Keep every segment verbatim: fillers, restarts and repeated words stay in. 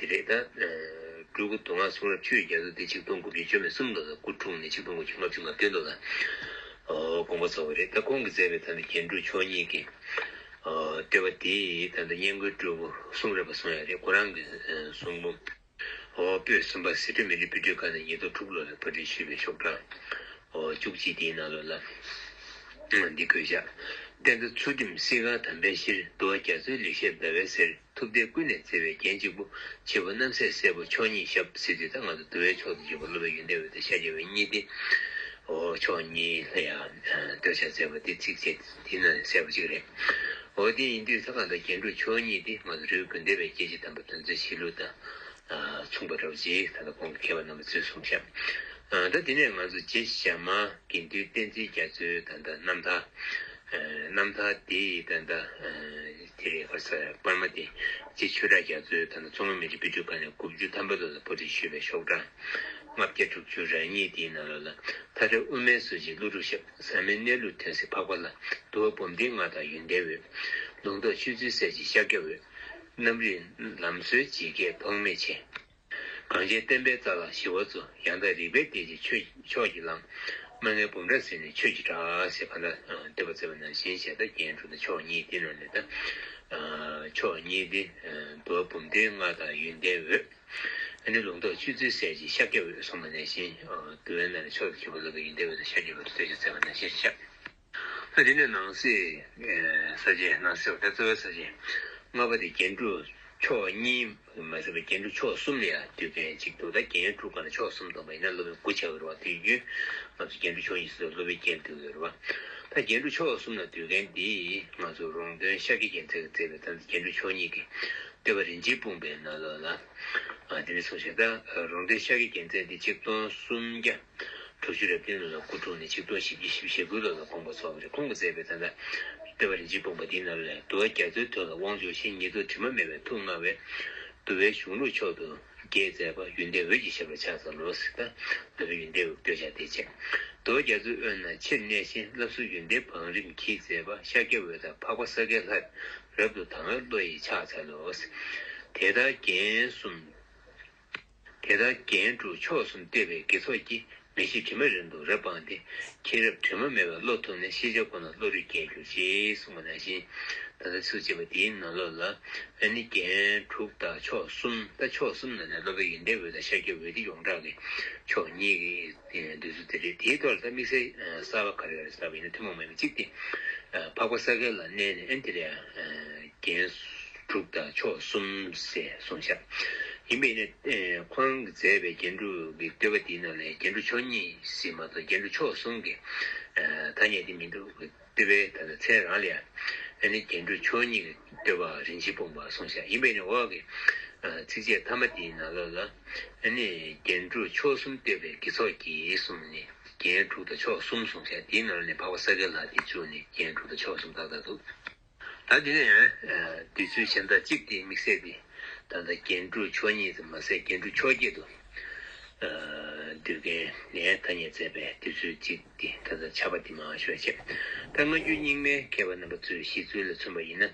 དེ་རེད་ད། སྤྲུལ་སྐུ་མདོ་སྔགས་གསུང་རབ་ཆོས་ཀྱི་རྒྱ་མཚོ་དེ་ཆིག་སྟོང་དགུ་བརྒྱ་བཅུ་མེད་གསུམ་ལོ་ལ་སྐུ་འཁྲུངས་ནས་ཆིག་སྟོང་དགུ་བརྒྱ་ལྔ་བཅུ་ང་བདུན་ལོ་ལ་དགོངས་པ་རྫོགས་པ་རེད། ད་ཁོང་གིས་མཛད་པའི་ད་ནི་རྒྱན་དྲུག་མཆོག་གཉིས་ཀྱི་བསྟོད་པ་དེ་ད་ལྟ་སྙན་བརྒྱུད་སྤྲུལ་སྐུ་གསུང་རབ་པ་གསུང་ཡ་རེད། ཁོ་རང་གི་གསུང་འབུམ། ཨོ་པོད་གསུམ་པ་ཟི་ཁྲི་མི་ལི་པཎ་གྲུབ་ཁ་ནས་ཉིས་སྟོང་དྲུག་ལོ་ལ་པར་སྐྲུན་ཞུས་པའི་ཤོག་གྲངས་ཨོ་བཅུ་གཅིག་དེའི་ནང་ལོགས་ལ་འདི་བཀོད་བཞག་བསྟན་རྩ་ཚུལ་ཁྲིམས་སྲིད་ཁང་དམ་པའི་གཞིར། འདུལ་བ་རྒྱ་མཚོའི་ལེགས་བཤད་ཟླ་བའི་ཟེར། ཐུབ་བསྟན་ཀུན་ནས་བརྩེ་བའི་རྒྱན་གཅིག་པུ། བྱེད་པོ་རྣམ་སྲས་སྲས་པོ་མཆོག་གཉིས་ཞབས་ཟེར་དུས་ད་ང་ཚོ་འདུལ་བའི་ཕྱོགས་སུ་གྱུར་པ་སློབ་དཔོན་ཡོན་ཏན་འོད་དང་ཤཱཀྱ་འོད་གཉིས་ཏེ། ཨོ་མཆོག་གཉིས་ལ་ཡང་བསྟོད་བྱ་མཛད་པ་དེ་ཚིགས་བཅད་དེ་ནང་ནས་གསལ་པོ་གཅིག་རེད། ཨོ་དེ་ཡིན་དུས་ད་གང་ལྟར་རྒྱན་དྲུག་མཆོག་གཉིས་དེ་ང་ཚོ་རི་བོ་དགོན་སྡེ་པའི་སྐྱེས་ཆེན་དམ་པ་དོན་གཙོའི་གཞིས་ལུས་དང་མཚུངས་པ་འདྲ་བོ་ཅིག་ད་ལྟ་གོང་གི་མཁས་པ་རྣམ་པ་ཚོས་གསུངས་ཤག་ད་དེ་ནས་ང་ཚོ་རྗེ་ཞྭ་དམར་དགེ་འདུན་བསྟན་འཛིན་རྒྱ་མཚོའི་ད་ལྟ་རྣམ་ཐར། རྣམ་ཐར་དེ་ཡི་ད་ལྟ་དེ་རེད། ཁ་ས་པར་མ་དེ་རྗེ་ཆོས་གྲགས་རྒྱ་མཚོའི་ད་ལྟ་མཚོ་སྔོན་མི་རིགས་པཎ་གྲུབ་ཁང་ནས་དགུ་བཅུ་ཐམ་པ་ལོ་ལ་པར་སྐྲུན་ཞུས་པའི་ཤོག་གྲངས་ལྔ་བརྒྱ་དྲུག་ཅུ་རེ་གཉིས་དེའི་ནང་ལོགས་ལ། མཐའ་བྲལ་དབུ་མའི་སྲོལ་འབྱེད་ཀླུ་སྒྲུབ་ཞབས། ཟབ་མོའི་གནས་ལུགས་དོན་གཟིགས་འཕགས་པ་ལྷ། འདུལ་བ་འབུམ་ལྡན་ལྔ་དང་ཡོན་ཏན་འོད། ལུང་རྟོགས་ཆོས་ཚུལ་གསལ་བྱེད་ཤཱཀྱ་འོད། རྣམ་རིག་ལམ་སྲོལ་ཇི་སྐད་ཐོགས་མེད་ཆེ། གངས་ཅན་བསྟན་པའི་རྩ་ལག་ཞི་བ་འཚོ། ཡང་དག་རིག་པའི་གཏེར་ཆེན་ཆོས་མཆོག་གི་ལམ། མ་ངེས་འབུམ་ཕྲག་ཟིན་ནས་ཆོས་ཀྱི་གྲགས་ཟེར་གང་ལ་བསྟོད་པ་མཛད་པ་ནང་བཞིན་བྱས། ད་རྒྱན་དྲུག་དང་མཆོག་གཉིས་དེ་ནང་ནས་ད་མཆོག་གཉིས་དེ་འདུལ་བ་འབུམ་ལྡན་ལྔ་དང་ཡོན་ཏན་འོད། ཨ་ནི་ལུང་རྟོགས་ཆོས་ཚུལ་གསལ་བྱེད་ཤཱཀྱ་འོད་གསུངས་པ་ནང་བཞིན་འདུལ་བའི་ནང་ནས་མཆོག་ཏུ་གྱུར་པ་སློབ་དཔོན་ཡོན་ཏན་འོད་དང་ཤཱཀྱ་འོད་ལ་བསྟོད་བྱ་མཛད་པ་ནང་བཞིན་བྱས། ད་དེ་ནས་ནང་གསེས་ས་བཅད། ནང་གསེས་པ་ད་རྩ་བའི་ས་བཅད་ལྔ་པ་དེ་རྒྱན་དྲུག་མཆོག་གཉིས་མ་ཟད་པའི་རྒྱན་དྲུག་མཆོག་གསུམ་ལ་ཡང་བསྡུས་མཁན་གཅིག་འདུག་ད་རྒྱན་དྲུག་ག་ན་མཆོག་གསུམ་བསྡོམས་པ་ཡིན་ན་སློབ་དཔོན་དགུ་ཆགས་ཀྱི་རེད་བ། དེ་ཡིན་དུས་ང་ཚོ་རྒྱན་དྲུག་མཆོག་གཉིས་ཟེར་སློབ་དཔོན་རྒྱན་བསྡུས་ཀྱི་རེད་བ། ད་རྒྱན་དྲུག་མཆོག་གསུམ་ལ་བསྡུས་མཁན་འདི་ང་ཚོ་རོང་སྟོན་ཤཱཀྱ་རྒྱལ་མཚན་གྱིས་མཛད་པའི་ད་རྒྱན་དྲུག་མཆོག་གཉིས་ཀྱི་བསྟོད་པ་རིན་ཆེན་སྤུངས་པའི་ནང་ལོགས་ལ། ཨ་དེ་ནས་གསུངས་ཤིང་། ད་རོང་སྟོན་ཤཱཀྱ་རྒྱལ་མཚན་འདི་ཆིག་སྟོང་སུམ་བརྒྱ་དྲུག་ཅུ་རེ་བདུན་ལོ་ལ་སྐུ་འཁྲུངས་ནས་ཆིག་སྟོང་བཞི་བརྒྱ་བཞི་བཅུ་ཞེ་དགུ་ལོ་ལ་དགོངས་པ་རྫོགས་པ་རེད། ཁོང་གིས་མཛད་པའི་ད་ལྟ་བསྟོད་པ་རིན་ཆེན་སྤུངས་པ་འདིའི་ནང་ལས། འདུལ་བ་རྒྱ་མཚོའི་དོན་ལ་དབང་ཕྱུག་ཞིང་། ཉིད་རྟོགས་དྲི་མ་མེད་པའི་ཐུགས་མངའ་བས། འདུལ་བའི་གཞུང་ལུགས་མཆོག་ཏུ་རྒྱས་མཛད་པ། ཡོན་ཏན་འོད་ཀྱི་ཞབས་ལ་ཕྱག་འཚལ་ལོ་ཟེར། ད་འདུལ་བའི་ཡོན་ཏན་འོད་བསྟོད་བྱ་དེ་བྱས། འདུལ་བ་རྒྱ་མཚོའི་དབུས་ན་ཆེར་གནས་ཤིང་། བསླབ་གསུམ་ཡོན་ཏན་བང་རིམ་གྱིས་མཛད་པ། ཤཱཀྱ་འོད་དང་འཕགས་པ་ས་གའི་ལྷ། རབ་ཏུ་དང་བའི་བློ་ཡིས་ཕྱག་འཚལ་ལོ་ཟེར། དེ་ལྟར་རྒྱན་གསུམ། དེ་ལྟར་རྒྱན་དྲུག་མཆོག་གསུམ་བསྟོད་པའི་དགེ་ཚོགས་ཀྱིས། མི་ཤེས་དྲི་མ་རིང་དུ་རབ་སྤངས་ཏེ། མཁྱེན་རབ་དྲི་མ་མེད་པའི་བློ་ཐོབ་ནས། ཤེས་བྱ་ཀུན་ལ་བློ་གྲོས་རྒྱས་གྱུར་ཅིག་གསུངས་པ་ནང་བཞིན། ད་ལྟ་ཚིགས་བཅད་པ་འདིའི་ནང་ལོགས་ལ་ཨ་ནི་རྒྱན་དྲུག་དང་མཆོག་གསུམ། ད་མཆོག་གསུམ་ནང་ནས་སློབ་དཔོན་ཡོན་ཏན་འོད་དང་ཤཱཀྱ་འོད་འདི་ཡོངས་གྲགས་ཀྱི་མཆོག་གཉིས་ཀྱི་འདོད་ཚུལ་དེ་རེད། དེའི་ཐོག་ལ་ད་དམིགས་བསལ་གསར་པ་ག་རེ་ག་རེ་ཟེར་བ་ཡིན་ན་ཐུན་མོང་མ་ཡིན་པ་གཅིག་སྟེ། འཕགས་པ་ས་གའི་ལ་གནས་ནས་ཨ་ནི་དེ་ལ་ཡང་རྒྱན་དྲུག་དང་མཆོག་གསུམ་ཟེར་གསུངས་ཤག་ཡིན་པས་ན་ཁོང་གིས་མཛད་པའི་རྒྱན་དྲུག་གི་བསྟོད་པ་འདིའི་ནང་ལས་རྒྱན་དྲུག་མཆོག་གཉིས་ཟེར་མ་གཏོགས་རྒྱན་དྲུག་མཆོག་གསུམ་གྱི་ཐ་སྙད་དེ་མི་འདུག་བསྟོད་པའི་ད་ལྟ་མཚན་རང་ལ་ཡང་ཨ་ནི་རྒྱན་དྲུག་མཆོག་གཉིས་ཀྱི་བསྟོད་པ་རིན་ཆེན་སྤུངས་པ་གསུངས་ཤག་ཡིན་པས་ན་འོག་གི་ཚིགས་བཅད་ཐ་མ་དེའི་ནང་ལོགས་ལ་ཨ་ནི་རྒྱན་དྲུག་མཆོག་གསུམ་བསྟོད་པའི་དགེ་ཚོགས་ཀྱིས་གསུངས་ནས་རྒྱན་དྲུག་དང་མཆོག་གསུམ་གསུངས་ཤག་དེའི་ནང་ལ་ནི་འཕགས་པ་ས་གའི་ལྷ་དེ་བཅུག་ནས་རྒྱན་དྲུག་དང་མཆོག་གསུམ་ཏག་ཏག་འདུག་ད་དེ་ནས་འདོད་ཚུལ་གཞན་དག་གཅིག་དེ་དམིགས་བསལ་དེ་ད་ལྟ་རྒྱན་དྲུག་མཆོག་གཉིས་དེ་མ་ཟད་རྒྱན་དྲུག་མཆོག་བརྒྱད་དུ་འདོད་མཁན་ནས་ཐ་སྙད་མཛད་པའི་འདོད་ཚུལ་གཅིག་དེ་ད་ལྟ་ཆ་པ་དེ་མང་ཤོས་བྱས། ད་སྔ་འགྱུར་རྙིང་མའི་མཁས་པ་རྣམ་པ་ཚོའི་བཞེད་ཚུལ་ལ་མཚོན་པ་ཡིན་ན།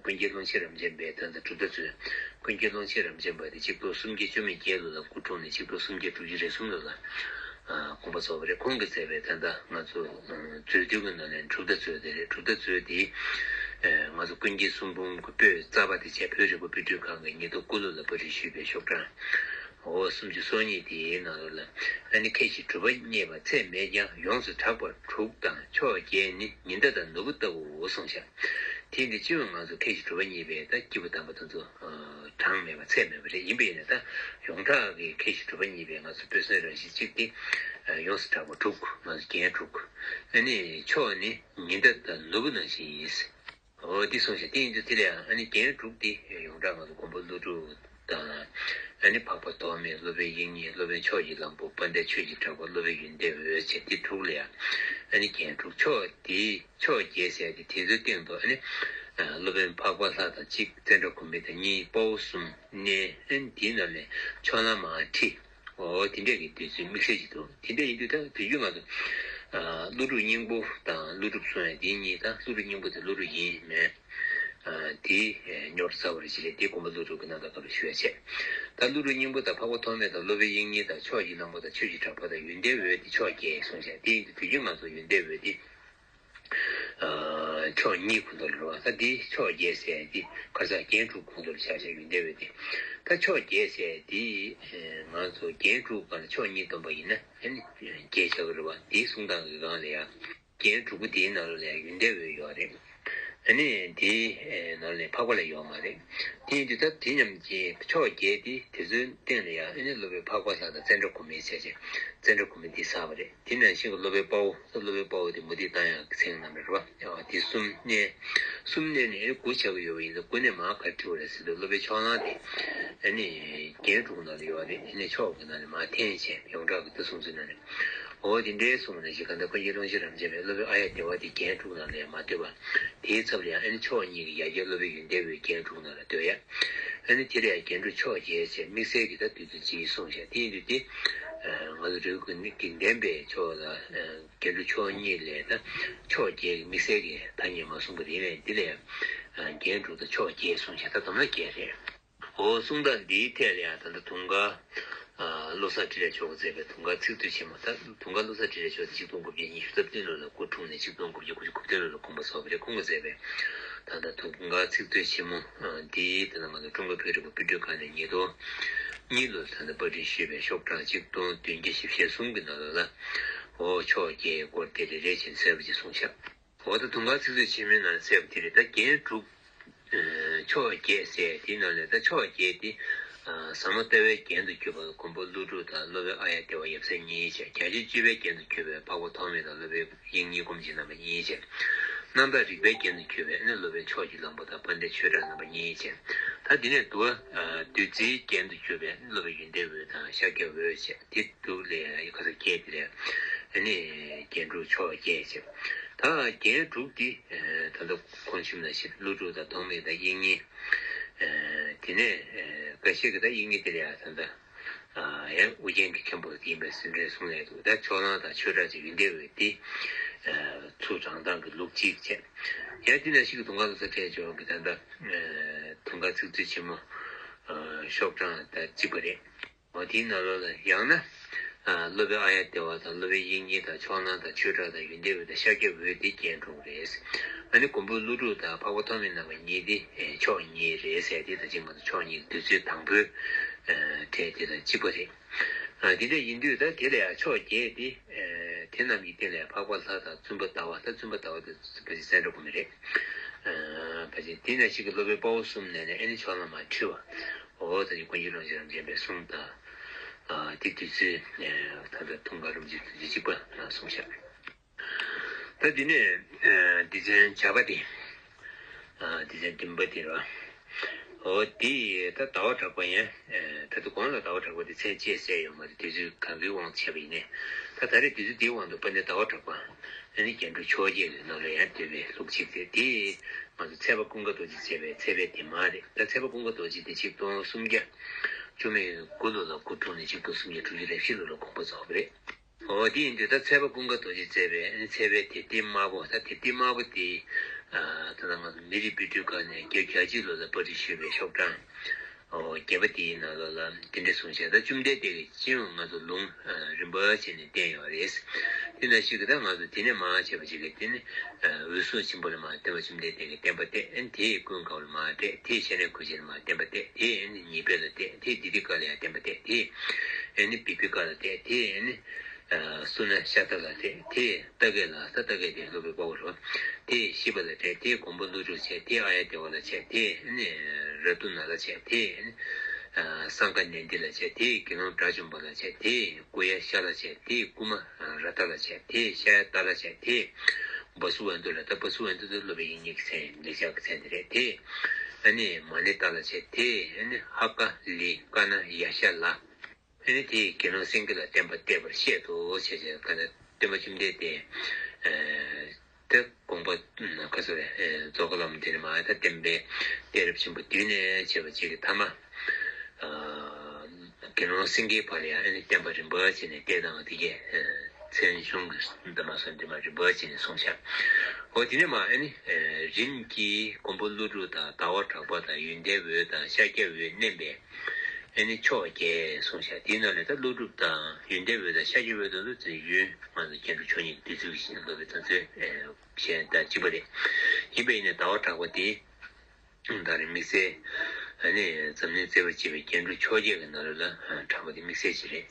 ཀུན་མཁྱེན་ཀློང་ཆེན་རབ་འབྱམས་པའི་ད་ལྟ་གྲུབ་མཐའ་མཛོད། ཀུན་མཁྱེན་ཀློང་ཆེན་རབ་འབྱམས་པ་དེ་ཆིག་སྟོང་སུམ་བརྒྱ་བཅུ་མེད་བརྒྱད་ལོ་ལ་སྐུ་འཁྲུངས་ནས་ཆིག་སྟོང་སུམ་བརྒྱ་དྲུག་ཅུ་རེ་གསུམ་ལོ་ལ་དགོངས་པ་རྫོགས་པ་རེད། ཁོང་གིས་མཛད་པའི་ད་ལྟ་ང་ཚོ་མཛོད་བསྡུས་ཀྱི་ནང་ནས་གྲུབ་མཐའ་མཛོད་དེ་རེད། གྲུབ་མཐའ་མཛོད་དེ་ང་ཚོ་ཀུན་མཁྱེན་གསུང་འབུམ་གྱི་པོད་རྩ་བ་དེ་བྱས། བོད་རིག་པ་པཎ་གྲུབ་ཁང་གིས་ཉིས་སྟོང་དགུ་ལོ་ལ་པར་སྐྲུན་ཞུས་པའི་ཤོག་གྲངས་འོ་སུམ་ཅུ་སོ་གཉིས་དེའི་ནང་ལོགས་ལ་ཨ་ནི་མཁས་ཤིང་གྲུབ་པ་བརྙེས་པ་ཚད་མེད་ཀྱང་། ཡོངས་སུ་གྲགས་པ་དྲུག་དང་མཆོག་བརྒྱད་ནི། ཉི་ཟླ་དང་ནོར་བུ་ལྟ་བུའོ་གསུངས་ཤག་དེ་འདི་སྤྱི་ཡོངས་ང་ཚོ་མཁས་ཤིང་གྲུབ་པ་བརྙེས་པའི་ད་སྐྱེས་བུ་དམ་པ་དེ་ཚོ་གྲངས་མེད་པ་ཚད་མེད་པ་རེད། ཡིན་པ་ཡིན་ན་ད་ཡོངས་གྲགས་ཀྱི་མཁས་ཤིང་གྲུབ་པ་བརྙེས་པའི་ང་ཚོ་དཔེ་མཚོན་རང་བཞིན་གཅིག་སྟེ། ཡོངས་སུ་གྲགས་པ་དྲུག་ང་ཚོ་རྒྱན་དྲུག་ཨ་ནི་མཆོག་ནི་ཉི་ཟླ་དང་ནོར་བུ་ནང་བཞིན་ཡིན། འོ་འདི་གསུངས་ཤག་དེ་ཡིན་དུས་དེ་ལ་ཡང་ཨ་ནི་རྒྱན་དྲུག་དེ་ཡོངས་གྲགས་ང་ཚོ་མགོན་པོ་ཀླུ་སྒྲུབ་དང་ཨ་ནི་འཕགས་པ་ཐོགས་མེད། སློབ་དཔོན་དབྱིག་གཉེན། སློབ་དཔོན་ཕྱོགས་ཀྱི་གླང་པོ། དཔལ་ལྡན་ཆོས་ཀྱི་གྲགས་པ། སློབ་དཔོན་ཡོན་ཏན་འོད་བྱས། དེ་དྲུག་ལ་ཡང་ཨ་ནི་རྒྱན་དྲུག་མཆོག་དེ་མཆོག་བརྒྱད་ཟེར་ཏེ་དེ་ཚོའི་སྟེང་དུ་ཨ་ནི་སློབ་དཔོན་འཕགས་པ་ལྷ་དང་གཅིག་ཙནྡྲ་གོ་མི་དང་གཉིས། དཔའ་བོ་གསུམ་གནས། ཨ་ནི་དེའི་ནང་ནས་ཕྱོགས་ལྷ་མ་ཁྲི། འོ་དེ་འདྲས་ཀྱི་འདོད་ཚུལ་དམིགས་བསལ་ཅིག་འདུག་དེ་འདྲས་ཡིན་དུས་ད་དུས་རྒྱུན་ང་ཚོ་ཀླུ་སྒྲུབ་སྙིང་པོ་དང་ཀླུ་སྒྲུབ་གསུང་ཡ་དེ་གཉིས། ད་ཀླུ་སྒྲུབ་སྙིང་པོ་དེ་ཀླུ་སྒྲུབ་ཡིན་མིན་དེ་རྙོག་དྲ་ཚ་བོ་རེ་ཞིག་རེད། དེ་མགོན་པོ་ཀླུ་སྒྲུབ་ཀྱི་རྣམ་ཐར་སྐབས་ལ་ཞུ་ཡ་བྱས། ད་ ད་ཀླུ་སྒྲུབ་སྙིང་པོ་དང་འཕགས་པ་ཐོགས་མེད་དང་སློབ་དཔོན་དབྱིག་གཉེན་དང་ཕྱོགས་ཀྱི་གླང་པོ་དང་ཆོས་ཀྱི་གྲགས་པ་དང་ཡོན་ཏན་འོད་དེ་ཕྱོགས་བརྒྱད་གསུངས་བཞག་དེ་ཡིན་དུས་དུས་རྒྱུན་ང་ཚོ་ཡོན་ཏན་འོད་དེ། ཕྱོགས་གཉིས་ཁོ་ནར་རེད་བ། ད་འདི་ཕྱོགས་བརྒྱད་ཟེར་འདི་ཁ་སང་རྒྱན་དྲུག་ཁོ་ནར་ཆགས་ཤག་ཡོན་ཏན་འོད་དེ། ད་ཕྱོགས་བརྒྱད་ཟེར་འདི་ང་ཚོ་རྒྱན་དྲུག་ག་ལ་ཕྱོགས་གཉིས་བསྡོམས་པ་ཡིན་ན་ཨ་ནི་བརྒྱད་ཆགས་ཀྱི་རེད་བ། དེའི་གསུང་སྟངས་ཀྱི་སྒང་ལ་ཡང་རྒྱན་དྲུག་པོ་དེའི་ནང་ལ་ཡང་ཡོན་ཏན་འོད་ཡོད་རེད། ཨ་ནི་དེའི་ནང་ལ་འཕགས་པ་ལ་ཡོད་མ་རེད། དེ་ཡིན་དུས་ད་དེ་མཉམ་གྱི་ཕྱོགས་བརྒྱད་དེ་དེ་ཚོའི་སྟེང་ལ་ཡང་ཨ་ནི་སློབ་དཔོན་འཕགས་པ་ལྷ་དང་ཙནྡྲ་གོ་མི་བྱས་རྗེས་ཙནྡྲ་གོ་མི་འདི་བསགས་པ་རེད། དེ་ནང་བཞིན་གྱི་སློབ་དཔོན་དཔའ་བོ་སློབ་དཔོན་དཔའ་བོ་དེ་མུ་སྟེགས་རྟ་དབྱངས་ཀྱི་མཚན་རྣམས་རེད་བ། དེ་གསུམ་གནས། གསུམ་གནས་ནས་དགུ་ཆགས་ཀྱི་ཡོད་པ་ཡིན་ཙང་དགུ་ནས་མར་ག་རེ་འཁྲུལ་བ་རེད་ཟེར་དུས་སློབ་དཔོན་ཕྱོགས་གླང་དེ་ཨ་ནི་རྒྱན་དྲུག་ནང་ལ་ཡོད་རེད། ཨ་ནི་ཕྱོགས་ཀྱི་ནང་ནས་མར་འཐེན་བྱས་ཡོངས་གྲགས་ཀྱི་ད་གསུང་ཚུལ་ནང་ནས་འོ་དེ་འདྲའི་གསུངས་ནས་ཞིག་ག་འདྲ་ཀུན་མཁྱེན་ཀློང་ཆེན་རབ་འབྱམས་པའི་སློབ་དཔོན་ཨཱརྱ་དེ་བ་དེ་རྒྱན་དྲུག་ནང་ལ་ཡང་མར་སྡོད་པ། དེའི་ཚབ་ལ་ཡང་ཨ་ནི་ཕྱོགས་གཉིས་ཀྱི་ཡ་གྱལ་སློབ་དཔོན་ཡོན་ཏན་འོད་རྒྱན་དྲུག་ནང་ལ་སྡོད་ཡ། ཨ་ནི་དེ་ལ་ཡང་རྒྱན་དྲུག་ཕྱོགས་བརྒྱད་ཅེས་དམིགས་བསལ་གྱི་ད་བསྡུས་ཚུལ་གཅིག་གསུངས་ཤག་དེ་ཡིན་དུས་དེ་ང་ཚོ་འབྲས་བུ་ཀུན་ནས་དགེ་ལྡན་པའི་ཕྱོགས་ལ་རྒྱན་དྲུག་ཕྱོགས་གཉིས་ལས་ད་ཕྱོགས་བརྒྱད་ཀྱི་དམིགས་བསལ་གྱི་ཐ་སྙད་མ་གསུངས་པ་རེད། ལས་འདི་ལ་ཡང་རྒྱན་དྲུག་དང་ཕྱོགས་བརྒྱད་གསུངས་ཤག་ད་དོན་ལ་བརྒྱད་རེད། འོ་གསུང་སྟངས་འདིའི་ཐད་ལ་ཡང་ད་ལྟ་དུང་དཀར་བློ་བཟང་འཕྲིན་ལས་མཆོག་གིས་མཛད་པའི་དུང་དཀར་ཚིག་མཛོད་ཆེན་མོ། ད་དུང་དཀར་བློ་བཟང་འཕྲིན་ལས་མཆོག་དེ་ཆིག་སྟོང་དགུ་བརྒྱ་ཉི་ཤུ་རྩ་བདུན་ལོ་ལ་སྐུ་འཁྲུངས་ནས་ཆིག་སྟོང་དགུ་བརྒྱ་དགུ་བཅུ་གོ་བདུན་ལོ་ལ་དགོངས་པ་རྫོགས་པ་རེད། ཁོང་གིས་མཛད་པའི་ད་ལྟ་དུང་དཀར་ཚིག་མཛོད་ཆེན་མོ་འདི་ད་ལྟ་ང་ཚོ་ཀྲུང་གོའི་བོད་རིག་པ་དཔེ་སྐྲུན་ཁང་ནས་ཉིས་སྟོང་གཉིས་ལོ་ད་ལྟ་པར་སྐྲུན་ཞུས་པའི་ཤོག་གྲངས་ཆིག་སྟོང་བདུན་བརྒྱ་བཞི་བཅུ་ཞེ་གསུམ་གྱི་ནང་ལོགས་ལ་འོ་ཕྱོགས་བརྒྱད་སྐོར་དེ་རེ་རེ་བཞིན་གསལ་པོ་ཅིག་གསུངས་ཤག་འོ་ད་དུང་དཀར་ཚིག་མཛོད་ཆེན་མོའི་ནང་གསལ་པོ་དེ་རེད། ད་རྒྱན་དྲུག་ཕྱོགས་བརྒྱད་ཟེར་དེའི་ནང་ལས་ད་ཕྱོགས་བརྒྱད་དེ་ཟབ་མོ་ལྟ་བའི་རྒྱན་དུ་གྱུར་པ་མགོན་པོ་ཀླུ་སྒྲུབ་དང་སློབ་དཔོན་ཨཱརྱ་དེ་བ་ཡབ་སྲས་གཉིས་བྱས། རྒྱ་ཆེན་བཅུ་པའི་རྒྱན་དུ་གྱུར་པའི་འཕགས་པ་ཐོགས་མེད་དང་སློབ་དཔོན་དབྱིག་གཉེན་སྒོམ་ཆེན་རྣམ་པ་གཉིས་བྱས། རྣམ་དག་རིག་པའི་རྒྱན་དུ་གྱུར་པའི་ནི་སློབ་དཔོན་ཕྱོགས་ཀྱི་གླང་པོ་དང་དཔལ་ལྡན་ཆོས་གྲགས་རྣམ་པ་གཉིས་བྱས། ད་དེ་ནས་བསྡུ་བ་བདུད་རྩིའི་རྒྱན་དུ་གྱུར་པའི་ནི་སློབ་དཔོན་ཡོན་ཏན་འོད་དང་ཤཱཀྱ་འོད་བྱས། དེ་དྲུག་ལས་ཁ་ས་བརྒྱད་དེ་ལས་ཨ་ནི་རྒྱན་དྲུག་ཕྱོགས་བརྒྱད་བྱས། ད་རྒྱན་དྲུག་དེ་ད་ལྟ་གོང་ཞུས་ནང་བཞིན་ཀླུ་སྒྲུབ་དང་ཐོགས་མེད་དང་དབྱིག་གཉེན། དེ་ནས་འགའ་ཤས་ཀྱིས་ད་དབྱིག་གཉེན་དེ་ལ་ཡང་ད་ལྟ་ཡང་ཨུ་རྒྱན་གྱི་མཁན་པོ་ཡིན་པའི་ཟིན་བྲིས་གསུང་ཡས་འདུག་ད་ཕྱོགས་གླང་དང་ཆོས་གྲགས་ཀྱི་ཡོན་ཏན་འོད་དེ་ཚུར་དྲངས་སྟངས་ཀྱི་ལུགས་གཅིག་བྱས། ཡང་དེ་ནང་བཞིན་གྱི་དུང་དཀར་བློ་བཟང་འཕྲིན་ལས་མཆོག་གིས་ད་ལྟ་དུང་དཀར་ཚིག་མཛོད་ཆེན་མོ་ཤོག་གྲངས་དང་གཅིག་པ་རེད། འོ་དེའི་ནང་ལོགས་ལ་ཡང་ན། ཨ་སློབ་དཔོན་ཨཱརྱ་དེ་བ་དང་སློབ་དཔོན་དབྱིག་གཉེན་དང་ཕྱོགས་གླང་དང་ཆོས་གྲགས་དང་ཡོན་ཏན་འོད་དང་ཤཱཀྱ་འོད་དེ་རྒྱན་དྲུག་རེད། ཨ་ནི་མགོན་པོ་ཀླུ་སྒྲུབ་དང་འཕགས་པ་ཐོགས་མེད་རྣམ་པ་གཉིས་དེ་ཕྱོགས་གཉིས་རེད་ཟེར་དེ་ད་ཅི་ང་ཚོ་ཕྱོགས་གཉིས་བསྡུས་ཚུལ་དང་པོའི་གྲས་དེ་དང་གཅིག་པ་རེད། ཨ་དེ་འདྲ་ཡིན་དུས་ད་དེ་ལ་ཡང་ཕྱོགས་བརྒྱད་དེ་དེ་རྣམས་ཀྱི་སྟེང་ལ་འཕགས་པ་ལྷ་དང་བཙུན་པ་ཟླ་བ། ད་བཙུན་པ་ཟླ་བ་དེ་ཙནྡྲ་གོ་མི་རེད། ཨ་ཕལ་ཆེར་དེ་ནང་བཞིན་གྱི་སློབ་དཔོན་དཔའ་བོ་གསུམ་ནས་ནས་ཨ་ནི་ཕྱོགས་གླང་མར་འཁྲུལ་བ། འོ་ད་ཅི་ཀུན་མཁྱེན་ཀློང་ཆེན་རབ་འབྱམས་པའི་གསུང་དང་། ཨ་དེ་དུས་ཚོད་ད་ལྟ་དུང་དཀར་རིན་པོ་ཆེ་དུས་ཚོད་གཅིག་པ་གསུངས་ཤག་ད་དེ་ནས་སྡེ་ཚན་བྱ་བ་དེ། སྡེ་ཚན་བདུན་པ་དེ་རེད་བ། འོ་དེ་ད་ཟླ་བ་གྲགས་པ་ཡིན། ད་དུང་གོང་ལ་ཟླ་བ་གྲགས་པ་དེ་མཚན་བཅས་གསལ་ཡོད་མ་རེད། དུས་ཚོད་གང་གའི་དབང་དུ་བྱས་པ་ཡིན་ནའི། ད་ད་རེས་དུས་ཚོད་དེའི་དབང་དུ་དཔལ་ལྡན་ཟླ་བ་གྲགས་པ། ཨ་ནི་རྒྱན་དྲུག་ཕྱོགས་བརྒྱད་ཀྱི་ནང་ལ་ཡང་འདུས་པའི་ལུགས་གཅིག་དེ། དེ་ང་ཚོ་ཚལ་པ་ཀུན་དགའ་རྡོ་རྗེས་མཛད་པའི་ཚལ་པའི་དེབ་མ་རེད། ད་ཚལ་པ་ཀུན་དགའ་རྡོ་རྗེ་དེ་ཆིག་སྟོང་སུམ་བརྒྱ་བཅུ་མེད་དགུ་ལོ་ལ་སྐུ་འཁྲུངས་ནས་ཆིག་སྟོང་སུམ་བརྒྱ་དྲུག་ཅུ་རེ་བཞི་ལོ་ལ་དགོངས་པ་རྫོགས་པ་རེད། འོ་དེ་ཡིན་དུས་ད་ཚལ་པ་ཀུན་དགའ་རྡོ་རྗེས་མཛད་པའི་ཨ་ནི་ཚལ་པའི་དེབ་ཐེར་དམར་པོ། ད་དེབ་ཐེར་དམར་པོ་དེ་ད་ལྟ་ང་ཚོ་མི་རིགས་དཔེ་སྐྲུན་ཁང་ནས་བརྒྱད་ཅུ་གྱ་གཅིག་ལོ་ལ་པར་སྐྲུན་ཞུས་པའི་ཤོག་གྲངས། ཨོ་བརྒྱད་པ་དེའི་ནང་ལོགས་ལ་དེ་འདྲ་གསུངས་བཞག་ད་བཅོམ་ལྡན་འདས་ཀྱིས་སྤྱི་ཡོངས་ང་ཚོ་ལུང་རིམ་པ་བྱས་ནས་བསྟན་ཡོད་རེད། དེ་ནང་བཞིན་གྱི་ད་ང་ཚོ་དེ་ནས་མར་བྱས་པ་ཅིག་གིས་དེ་ནི་འོད་སྲུང་ཆེན་པོ་ལ་མར་བསྟན་པ་བཅོམ་ལྡན་འདས་ཀྱིས་བསྟན་པ་གཏད། ཨ་ནི་དེས་ཀུན་དགའ་བོ་ལ་མར་གཏད། དེས་ཤེས་རབ་སྐུ་ཆེན་ལ་མར་བསྟན་པ་གཏད། དེས་ཨ་ནི་ཉེས་པའི་ལ་གཏད། དེས་དི་ཏི་ཀ་ལ་ཡང་བསྟན་པ་གཏད། དེས་ཨ་ནི་བི་བི་ཀ་ལ་གཏད། དེས་ཨ་ནི། ཨ་སུ་ན་ཤ་ཏ་ལ་གཏད། དེས་ཏ་ཀའི་ལ། ད་ཏ་ཀའི་དེ་སློབ་དཔོན་དཔའ་བོ་རེད། དེས་ཤི་བ་ལ་གཏད། དེས་མགོན་པོ་ཀླུ་སྒྲུབ་བྱས། དེས་ཨཱརྱ་དེ་བ་ལ་བྱས། དེས་ཨ་ནི་ར་ཏུ་ན་ལ་བྱས། དེས་ཨ་ནི་ཨ་སཾ་ག་ནན་དི་ལ་བྱས། དེས་དགེ་སློང་དགྲ་བཅོམ་པ་ལ་བྱས། དེས་ཀུ་ཡ་ཤ་ལ་བྱས། དེས་ཀུ་མ་ར་ཏ་ལ་བྱས། དེས་ཤ་ཡ་ཏ་ལ་བྱས། དེས་བ་སུ་བན་དུ་ལ། ད་བ་སུ་བན་དུ་དེ་སློབ་དཔོན་དབྱིག་གཉེན་གྱི་མཚན་ཡིན། ལེགས་སྦྱར་གྱི་མཚན་དེ་རེད། དེས་ཨ་ནི་མ་ནེ་ཏ་ལ་བྱས། དེས་ཨ་ནི་ཧ་ཀ་ལི་ཀ་ན་ཡ་ཤ་ལ། ཨ་ནི་དེས་དགེ་སློང་སེང་གེ་ལ་བསྟན་པ་གཏད་པར་བཤད་དོ་ཞེས་བྱས། ག་ནས་སྟོན་པ་བཅོམ་ལྡན་འདས་དེ་དགོངས་པ་ག་ཚོད་རེད། རྫོགས་པ་ལམ་འདི་ནས་མར་ད་བསྟན་པའི་གཏད་རབས་ཆེན་པོ་བསྡུས་ནས་བྱས་པ་ཅིག་གི་མཐའ་མ། དགེ་སློང་སེང་གེའི་བར་ལ་ཡང་ཨ་ནི་བསྟན་པ་རིམ་པ་བྱས་ནས་གཏད་སྟངས་དེ་གས་མཚན་གཞུང་གི་འདི་མ་སོང་འདི་མ་རིམ་པ་བྱས་ནས་གསུངས་ཤག་འོ་དེ་ནས་མར་ཨ་ནི་རིམ་གྱིས་མགོན་པོ་ཀླུ་སྒྲུབ་དང་ཟླ་བ་གྲགས་པ་དང་ཡོན་ཏན་འོད་དང་ཤཱཀྱ་འོད་བསྣན་པས། ཨེ་ནི་ཕྱོགས་བརྒྱད་གསུངས་ཤག་དེའི་ནང་ལས་ད་ཀླུ་སྒྲུབ་དང་ཡོན་ཏན་འོད་དང་ཤཱཀྱའི་འོད་དང་ཚོ་ཡུན་ང་ཚོ་རྒྱན་དྲུག་མཆོག་གཉིས་ཀྱི་བསྡུས་ཚུལ་གྱི་ཞིང་ལོ་པའི་དོན་ཚོད་གཞན་དང་གཅིག་པ་རེད། ཡིན་པ་ཡིན་ནའི་ཟླ་བ་གྲགས་པ་དེ། ད་རེས་དམིགས་བསལ། ཨ་ནི་འཛམ་གླིང་མཛེས་པར་བྱེད་པའི་རྒྱན་དྲུག་མཆོག་བརྒྱད་ཀྱི་ནང་ལོགས་ལ་གྲགས་པ་དེ་དམིགས་བསལ་ཞིག་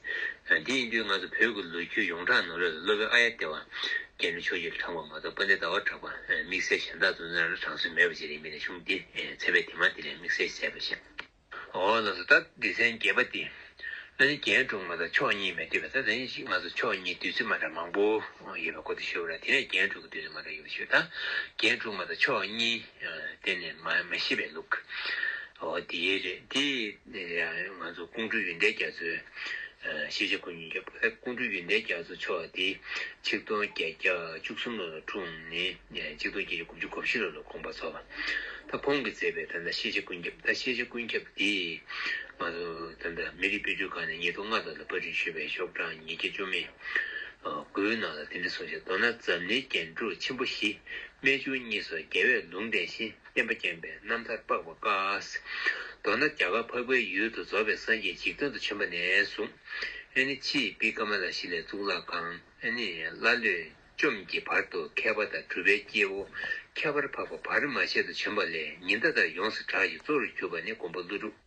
རེད། འདི་ཡིན་དུས་ང་ཚོ་བོད་ཀྱི་ལོ་རྒྱུས་ཡོངས་གྲགས་ནང་ལོགས་ལ་སློབ་དཔོན་ཨཱརྱ་དེ་ཝ་རྒྱན་དྲུག་མཆོག་བརྒྱད་ལ་གྲགས་པ་མ་གཏོགས་དཔལ་ལྡན་ཟླ་བ་གྲགས་པ་དམིགས་བསལ་གཞན་དག་ཚོ་ནང་ལ་གྲགས་སྲོལ་མེད་པ་ཞིག་རེད། ཡིན་པ་ཡིན་ནའི་གཞུང་འདི་མཚན་བེད་དེ་མ་དེ་ལས་དམིགས་བསལ་བྱས་པ་ཞིག་འོ་ལགས་སོ། ད་སྡེ་ཚན་བརྒྱད་པ་དེ། ཨ་ནི་རྒྱན་དྲུག་མ་གཏོགས་ཕྱོགས་གཉིས་མེད་དུས་པ་ད་དེ་ནི་ང་ཚོ་ཕྱོགས་གཉིས་བསྡུས་ཚུལ་མ་འདྲ་མང་པོ་ཡོད་པ་གོ་དུ་ཞུ་བ་རེད། དེ་ནས་རྒྱན་དྲུག་གི་བསྡུས་ཚུལ་མ་འདྲ་ཡོད་པ་ཞུ་ད། རྒྱན་དྲུག་མ་གཏོགས་ཕྱོགས་གཉིས་གཏན་ནས་མ་མ་ཤེས་པའི་ལུགས། འོ་དེ་རེད། དེ་ང་ཚོ་ཀོང་སྤྲུལ་ཡོན་ཏན་རྒྱ་མཚོའི་ཤེས་བྱ་ཀུན་མཁྱེན་རྒྱལ་པོ། ཀོང་སྤྲུལ་ཡོན་ཏན་རྒྱ་མཚོ་མཆོག་དེ་ཆིག་སྟོང་བརྒྱད་བརྒྱ་བཅུ་གསུམ་ལོ་ལ་འཁྲུངས་ནས་ཆིག་སྟོང་བརྒྱད་བརྒྱ་དགུ་བཅུ་གོ་བཞི་ལོ་ལ་དགོངས་པ་རྫོགས་པ། ད་ཁོང་གིས་མཛད་པའི་ད་ལྟ་ཤེས་བྱ་ཀུན་ཁྱབ། ད་ཤེས་བྱ་ཀུན་ཁྱབ་འདི་ང་ཚོ་ད་ལྟ་མི་རིགས་དཔེ་སྐྲུན་ཁང་ནས་ཉིས་སྟོང་ལྔ་ལོ་ལ་པར་སྐྲུན་ཞུས་པའི་ཤོག་གྲངས་ཉིས་བརྒྱ་བཅུ་མེད་དགུའི་ནང་ལ་དེ་འདྲ་གསུངས་ཤག་མདོར་ན་འཛམ་གླིང་རྒྱན་དྲུག་ཆེན་པོ་བཞི། རྨད་བྱུང་གཉིས་སོགས་རྒྱལ་བས་ལུང་བསྟན་ཞིང་། བསྟན་པ་བསྐྱངས་པའི་རྣམ་ཐར་དཔག་པ་དཀར། མདོར་ན་རྒྱ་གར་འཕགས་པའི་ཡུལ་དུ་རྫོགས་པའི་སངས་རྒྱས་འཇིག་རྟེན་དུ་བྱོན་པ་ནས་བཟུང་། ཨེ་ནི་ཕྱིས་བི་ཀ་མ་ལ་ཤཱི་ལའི་གཙུག་ལག་ཁང་། ཨེ་ནི་ཀླ་ཀློས་བཅོམ་གྱི་བར་དུ་མཁས་པ་དང་གྲུབ་པའི་སྐྱེ་བོ་ཁྱད་པར་འཕགས་པ་བར་མ་ཆད་དུ་བྱོན་པ་ལས་ཉི་ཟླ་ལྟར་ཡོངས་སུ་གྲགས་ཤིང་གཙོ་བོར་གྱུར་པ་ནི་མགོན་པོ་ཀླུ་སྒྲུབ།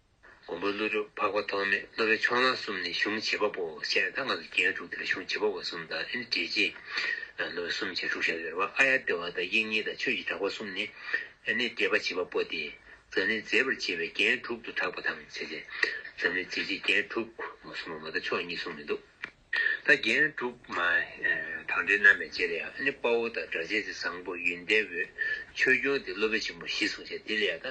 མགོན་པོ་ཀླུ་སྒྲུབ། འཕགས་པ་ཐོགས་མེད། སློབ་དཔོན་ཕྱོགས་གླང་གསུམ་ནི་གཞུང་བྱེད་པ་པོ་ཞེས། ད་ང་ཚོ་རྒྱན་དྲུག་དེ་ལ་གཞུང་བྱེད་པ་པོ་གསུམ་དང་། ཨེ་ནི་འགྲེལ་བྱེད་སློབ་དཔོན་གསུམ་བྱས་དྲུག་བཞག་ཡོད་རེད་བ། ཨཱརྱ་དེ་ཝ་དང་དབྱིག་གཉེན་དང་ཆོས་ཀྱི་གྲགས་པ་གསུམ་ནི་ཨེ་ནི་འགྲེལ་པ་བྱེད་པ་པོ་སྟེ། འཛམ་གླིང་མཛེས་པར་བྱེད་པའི་རྒྱན་དྲུག་ཏུ་གྲགས་པ་དང་ཞེས་བྱས། འཛམ་གླིང་མཛེས་བྱེད་རྒྱན་དྲུག་གསུངས་པ་མ་གཏོགས་ཕྱོགས་གཉིས་གསུངས་མི་འདུག་ད་རྒྱན་དྲུག་མ་གྲངས་འདྲེན་གནང་བའི་རྗེས་ལ་ཡང་ཨ་ནི་དཔའ་བོ་དང་སྒྲ་གཅན་འཛིན་བཟང་པོ་ཡོན་ཏན་འོད་ཆོས་སྐྱོང་དེ་སློབ་དཔོན་ཆེན་པོ་བཞི་གསུངས་ཤག་དེ་ལ་ཡང་ད་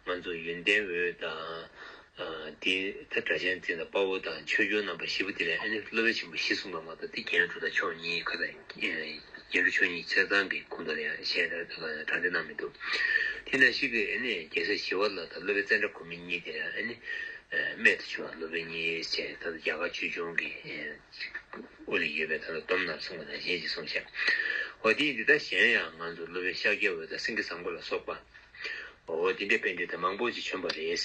ང་ཚོ་ཡོན་ཏན་འོད་དང་། དེ་ད་སྒྲ་གཅན་འཛིན་དང་དཔའ་བོ་དང་ཆོས་སྐྱོང་རྣམ་པ་བཞི་པོ་དེ་ལ་ཨ་ནི་སློབ་དཔོན་ཆེན་པོ་བཞི་གསུངས་པ་མ་གཏོགས་དེ་རྒྱན་དྲུག་དང་ཕྱོགས་གཉིས་ཁ་ཚང་། རྒྱན་དྲུག་ཕྱོགས་གཉིས་ཆ་ཚང་གི་ཁོངས་གཏོགས་ལ་ཡང་གཞན་དག་གྲངས་འདྲེན་གནང་མི་འདུག་དེ་ནང་བཞིན་གྱི་ཨ་ནི་རྒྱལ་སྲས་ཞི་བ་ལྷ་དང་སློབ་དཔོན་ཙནྡྲ་གོ་མི་གཉིས་དེ་ཡང་ཨ་ནི་རྨད་དུ་བྱུང་བ་སློབ་དཔོན་གཉིས་བྱས། ད་ལྟ་རྒྱ་གར་ཆོས་འབྱུང་གི་དབུ་ལ་ཡོད་པའི་ད་ལྟ་སྡོམ་ནང་གསུངས་པ་དང་གཞན་ཞིག་གསུངས་ཤག་འོ་དེ་ཡིན་དུས་ད་གཞན་ཡང་ང་ཚོ་སློབ་དཔོན་ཤཱཀྱ་འོད་དང་སེང་གེ་བཟང་པོ་ལ་སོགས་པ། འོ་དེ་འདྲའི་པཎྜི་ཏ་མང་པོ་ཅིག་བྱོན་པ་རེད།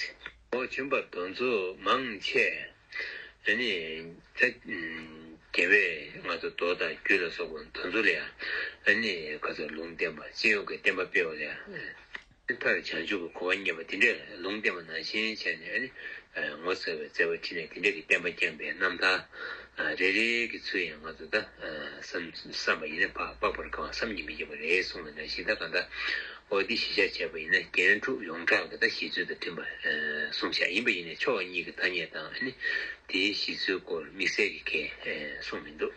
འོ་བྱོན་པར་དེ་ཚོ་མང་ཆེ། ཨ་ནི་ད་རྒྱལ་བས་ང་ཚོ་མདོ་དང་རྒྱུད་ལ་སོགས་པ་དེ་ཚོ་ལ་ཡང་ཨ་ནི་ཁ་ཚ་ལུང་བསྟན་པ་སྤྱི་ཡོངས་ཀྱི་བསྟན་པ་སྤེལ་བ་ལ་ཡང་མཐར་བྱང་ཆུབ་ཀྱི་གོ་འཕང་བརྙེས་པ་དེ་འདྲས་ལུང་བསྟན་པ་ནང་བཞིན་བྱས་ནས་ཨ་ནི་ངོ་མཚར་བའི་མཛད་པ་ཕྲིན་ལས་དེ་འདྲས་ཀྱི་བསྟན་པ་བསྐྱངས་པའི་རྣམ་ཐར་རེ་རེ་གི་ཚུལ་ཡང་ང་ཚོ་ད་བསམ་བསམ་པ་ཡིན་ན་ཕར་དཔག་པར་དཀའ་བ་བསམ་གྱིས་མི་ཁྱབ་པ་རེད་གསུངས་པ་ནང་བཞིན། ད་གང་ལྟར། འོ་འདི་གཞི་བཞག་བྱས་པ་ཡིན་ན་རྒྱན་དྲུག་ཡོངས་གྲགས་ཀྱི་ད་གཞི་རྩོལ་དང་མཐུན་པ་གསུངས་བཞག་ཡིན་པ་ཡིན་ནའི་ཕྱོགས་གཉིས་ཀྱི་ཐ་སྙད་དང་ཨ་ནི་དེའི་གཞི་རྩོལ་སྐོར་དམིགས་བསལ་གྱི་གང་གསུངས་མི་འདུག་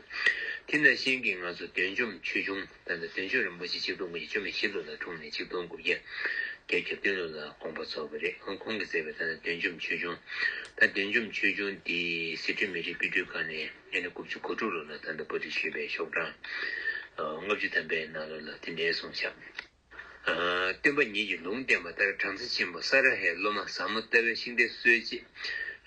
དེ་ནང་བཞིན་གྱི་ང་ཚོ་བདུད་འཇོམས་ཆོས་འབྱུང་། ད་ལྟ་བདུད་འཇོམས་རིན་པོ་ཆེ་ཆིག་སྟོང་དགུ་བརྒྱ་བཅུ་མེད་བཞི་ལོ་ལ་འཁྲུངས་ནས་ཆིག་སྟོང་དགུ་བརྒྱ་བརྒྱད་བརྒྱ་བདུན་ལོ་ལ་དགོངས་པ་རྫོགས་པ་རེད། ཁོང་གིས་མཛད་པའི་ད་ལྟ་བདུད་འཇོམས་ཆོས་འབྱུང་། ད་བདུད་འཇོམས་ཆོས་འབྱུང་འདི་སི་ཁྲོན་མི་རིགས་དཔེ་སྐྲུན་ཁང་ནས་ཨ་ནི་དགུ་བཅུ་གོ་དྲུག་ལོ་ལ་ད་ལྟ་པར་སྐྲུན་ཞུས་པའི་ཤོག་གྲངས་ལྔ་བཅུ་ཐམ་པའི་ནང་ལོགས་ལ་དེ་འདྲའི་གསུངས་བཞག་སྟོན་པ་ཉིད་ཀྱིས་ལུང་བསྟན་པ་ལྟར་བྲམ་ཟེ་ཆེན་པོ་ས་ར་ཧའི་སློབ་མ་ཟབ་མོ་ལྟ་བའི་ཤིང་རྟའི་སྲོལ་འབྱེད།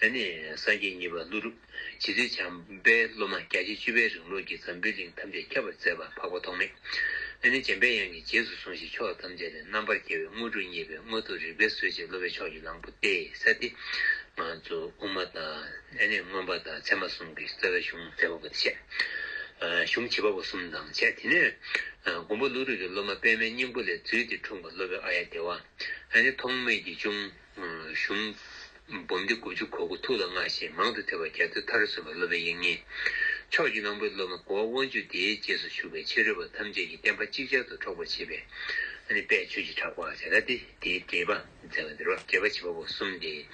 ཨ་ནི་སངས་རྒྱས་གཉིས་པ་ཀླུ་སྒྲུབ། རྗེ་བཙུན་བྱམས་པའི་སློབ་མ་བརྒྱ་བྱིན་བཅུ་པའི་རིང་ལུགས་ཀྱིས་འཛམ་བུའི་གླིང་ཐམས་ཅད་ཁྱབ་པར་མཛད་པ་འཕགས་པ་ཐོགས་མེད། ཨ་ནི་འཇམ་པའི་དབྱངས་ཀྱིས་རྗེས་སུ་བཟུང་ཞིང་ཕྱོགས་ཐམས་ཅད་ལས་རྣམ་པར་རྒྱལ་བའི་དངོས་གྲུབ་བརྙེས་པའི་དངོས་གྲུབ་རིག་པའི་སྲོལ་འབྱེད་སློབ་པའི་ཕྱོགས་ཀྱི་གླང་པོ་སྟེ་ས་སྟེ། ང་ཚོ་དབུ་མ་དང་ཨ་ནི་མངོན་པ་དང་ཚད་མ་གསུམ་གྱི་རྩ་བའི་གཞུང་རྩ་བ་པོ་དེ་བཤད། གཞུང་བྱེད་པ་པོ་གསུམ་དང་བཅས། དེ་ནས་མགོན་པོ་ཀླུ་སྒྲུབ་ཀྱི་སློབ་མ་པདྨའི་སྙིང་པོ་ལས་རྫུས་ཏེ་འཁྲུངས་པ་སློབ་དཔོན་ཨཱརྱ་དེ་ཝ། ཨ་ནི་ཐོགས་མེད་ཀྱི་གཞུང་། གཞུང་འབུམ་སྡེ་དགུ་བཅུ་གོ་དགུ་ཐུགས་ལ་མངའ་ཞིང་མང་དུ་ཐོས་པ་རྒྱ་མཚོའི་མཐར་སོན་པ་སློབ་དཔོན་དབྱིག་གཉེན། ཕྱོགས་ཀྱི་གླང་པོའི་སློབ་མ་གོ་བ་དབང་ཕྱུག་དེའི་རྗེས་སུ་ཞུགས་པའི་ཕྱི་རོལ་པ་ཐམས་ཅད་ཀྱི་བསྟན་པ་ཅིག་ཅར་དུ་འཕྲོག་པར་བྱེད་པའི་ཨ་ནི་དཔལ་ཆོས་ཀྱི་གྲགས་པ་ཞེས་ད་སྟེ་དེའི་འགྲེལ་པ་མཛད་པ་འདིར་བ་འགྲེལ་པ་བྱེད་པ་པོ་གསུམ་སྟེ།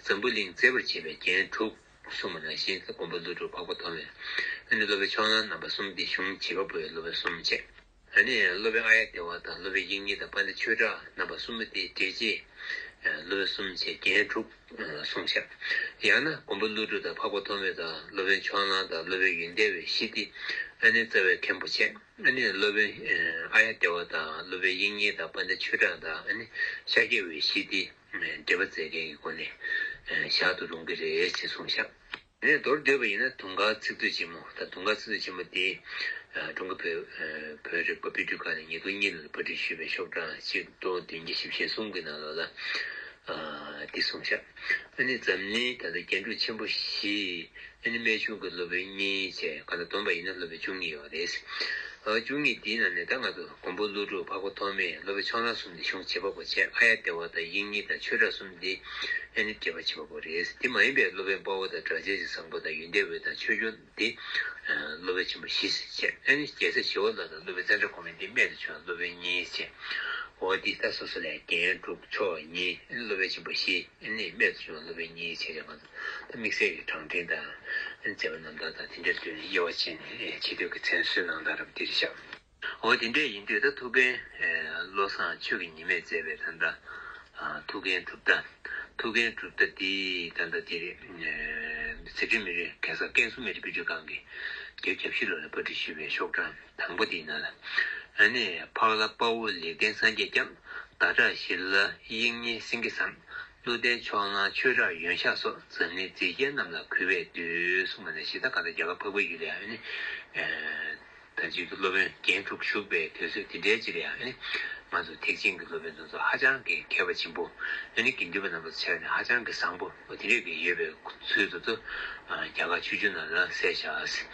འཛམ་བུ་གླིང་མཛེས་པར་བྱེད་པའི་རྒྱན་དྲུག་གསུངས་པ་ནང་བཞིན་མགོན་པོ་ཀླུ་སྒྲུབ་འཕགས་པ་ཐོགས་མེད། ཨ་ནི་སློབ་དཔོན་ཕྱོགས་གླང་རྣམ་པ་གསུམ་སྟེ་གཞུང་བྱེད་པ་པོའི་སློབ་དཔོན་གསུམ་བྱས། ཨ་ནི་སློབ་དཔོན་ཨཱརྱ་དེ་ཝ་དང་སློབ་དཔོན་དབྱིག་གཉེན་དང་དཔལ་ལྡན་ཆོས་གྲགས་རྣམ་པ་གསུམ་པོ་དེའི་འགྲེལ་བྱེད་སློབ་དཔོན་གསུམ་བྱས་རྒྱན་དྲུག་གསུངས་ཤག་ཡང་ན་མགོན་པོ་ཀླུ་སྒྲུབ་དང་འཕགས་པ་ཐོགས་མེད་དང་སློབ་དཔོན་ཕྱོགས་གླང་དང་སློབ་དཔོན་ཡོན་ཏན་འོད་བཞི་སྟེ་ཨ་ནི་རྩ་བའི་མཁན་པོ་བྱས། ཨ་ནི་སློབ་དཔོན་ཨཱརྱ་དེ་ཝ་དང་སློབ་དཔོན་དབྱིག་གཉེན་དང་དཔལ་ལྡན་ཆོས་གྲགས་དང་ཨ་ནི་ཤཱཀྱ་འོད་བཞི་སྟེ། འགྲེལ་པ་མཛད་མཁན་གྱི་སྒོ་ནས་བཞག་ཏུ་རུང་གི་རེད་ཅེས་གསུངས་ཤག་དེ་ནས་མདོར་བསྡུས་པ་ཡིན་ན་དུང་དཀར་ཚིག་མཛོད་ཆེན་མོ་དང་། དུང་དཀར་ཚིག་མཛོད་ཆེན་མོ་དེ་ཀྲུང་གོ་བོད་བོད་རིག་པ་དཔེ་སྐྲུན་ཁང་ནས་ཉིས་སྟོང་གཉིས་ལོར་པར་སྐྲུན་ཞུས་པའི་ཤོག་གྲངས་ཆིག་སྟོང་བདུན་བརྒྱ་བཞི་བཅུ་ཞེ་གསུམ་གྱི་ནང་ལོགས་ལ། ཨ་འདི་གསུངས་ཤག་ཨ་ནི་འཛམ་གླིང་ད་ལྟ་རྒྱན་དྲུག་ཆེན་པོ་བཞི། ཨ་ནི་རྨད་བྱུང་གི་སློབ་དཔོན་གཉིས་བྱས་གང་ལ་བསྡོམས་པ་ཡིན་ན་སློབ་དཔོན་བཅུ་གཉིས་ཡོད་རེད། ཨ་བཅུ་གཉིས་འདིའི་ནང་ནས་ད་ང་ཚོ་མགོན་པོ་ཀླུ་སྒྲུབ། འཕགས་པ་ཐོགས་མེད། སློབ་དཔོན་ཕྱོགས་གླང་གསུམ་འདི་གཞུང་བྱེད་པ་པོ་བྱས། ཨཱརྱ་དེ་བ་དང་དབྱིག་གཉེན་དང་ཆོས་གྲགས་གསུམ་འདི་ཨ་ནི་འགྲེལ་པ་བྱེད་པ་པོ་རེད། འདི་མ་ཡིན་པའི་སློབ་དཔོན་དཔའ་བོ་དང་སྒྲ་གཅན་གྱི་བཟང་པོ་དང་ཡོན་ཏན་འོད་དང་ཆོས་སྐྱོང་འདི་ཨ་སློབ་དཔོན་ཆེན་པོ་བཞི་ཟེར་བྱས། ཨ་ནི་རྒྱལ་སྲས་ཞི་བ་ལྷ་དང་སློབ་དཔོན་ཙནྡྲ་གོ་མི་འདི་རྨད་དུ་བྱུང་བའི་སློབ་དཔོན་གཉིས་བྱས། འོ་འདི་ལྟ་སོ་སོ་ལས་རྒྱན་དྲུག་མཆོག་གཉིས། སློབ་དཔོན་ཆེན་པོ་བཞི། ཨ་ནི་རྨད་དུ་བྱུང་བའི་སློབ་དཔོན་གཉིས་བྱས་ཀྱང་ད་དམིགས་བསལ་གྱི་གྲངས་འདྲེན་དང་མཛད་པ་རྣམ་ཐར་དང་དེ་འདྲ་ལྟོས་ནས་དབྱེ་བ་ཕྱེ་ནས་ཆེ་བསྟོད་ཀྱི་མཚན་གསོལ་གནང་སྟངས་རབ་འདིར་བཞག་འོ་དེ་འདྲས་ཡིན་དུས་ད་ཐུའུ་བཀྭན་བློ་བཟང་ཆོས་ཀྱི་ཉི་མས་མཛད་པའི་ད་ལྟ་ཐུའུ་བཀྭན་གྲུབ་མཐའ། ཐུའུ་བཀྭན་གྲུབ་མཐའ་འདི་ད་ལྟ་དེ་རེད། ཟི་ཁྲོན་མི་རིགས་གེ་སར་ཀན་སུའུ་མི་རིགས་དཔེ་སྐྲུན་ཁང་གིས་བརྒྱད་ཅུ་གྱ་བཞི་ལོ་ལ་པར་སྐྲུན་ཞུས་པའི་ཤོག་གྲངས་དང་པོ་དེའི་ནང་ལ། ཨ་ནི་འཕགས་ལྷ་དཔའ་བོ་ལེགས་ལྡན་སངས་རྒྱས་སྐྱབས། ཟླ་གྲགས་ཞི་ལྷ་དབྱིག་གཉེན་སེང་གེ་བཟང་། ཀླུ་ལྡན་ཕྱོགས་གླང་ཆོས་གྲགས་ཡོན་ཤག་སོགས། འཛམ་གླིང་མཛེས་རྒྱན་རྣམས་ལ་གུས་པས་འདུད། གསུངས་པ་ནང་བཞིན་ད་ག་ད་རྒྱ་གར་འཕགས་པའི་ཡུལ་ལ་ཨ་ནི་ད་ཅིག་གི་སློབ་དཔོན་རྒྱན་དྲུག་བཞུགས་པའི་དུས་ཚོད་དེ་འདྲའི་ཅིག་ལ་ཨ་ནི་ང་ཚོ་ཐེག་ཆེན་གྱི་སློབ་དཔོན་དེ་ཚོ་ཧ་ཅང་གི་མཁས་པ་ཆེན་པོ། ཨ་ནི་དགེ་འདུན་པ་རྣམ་པ་ཚོ་ཆ་ནས་ཧ་ཅང་གི་བཟང་པོ་དེ་འདྲས་ཀྱི་ཡོད་པའི་ཚུལ་དེ་ཚོ་རྒྱ་གར་ཆོས་འབྱུང་ནང་ལ་གསལ་བཞག་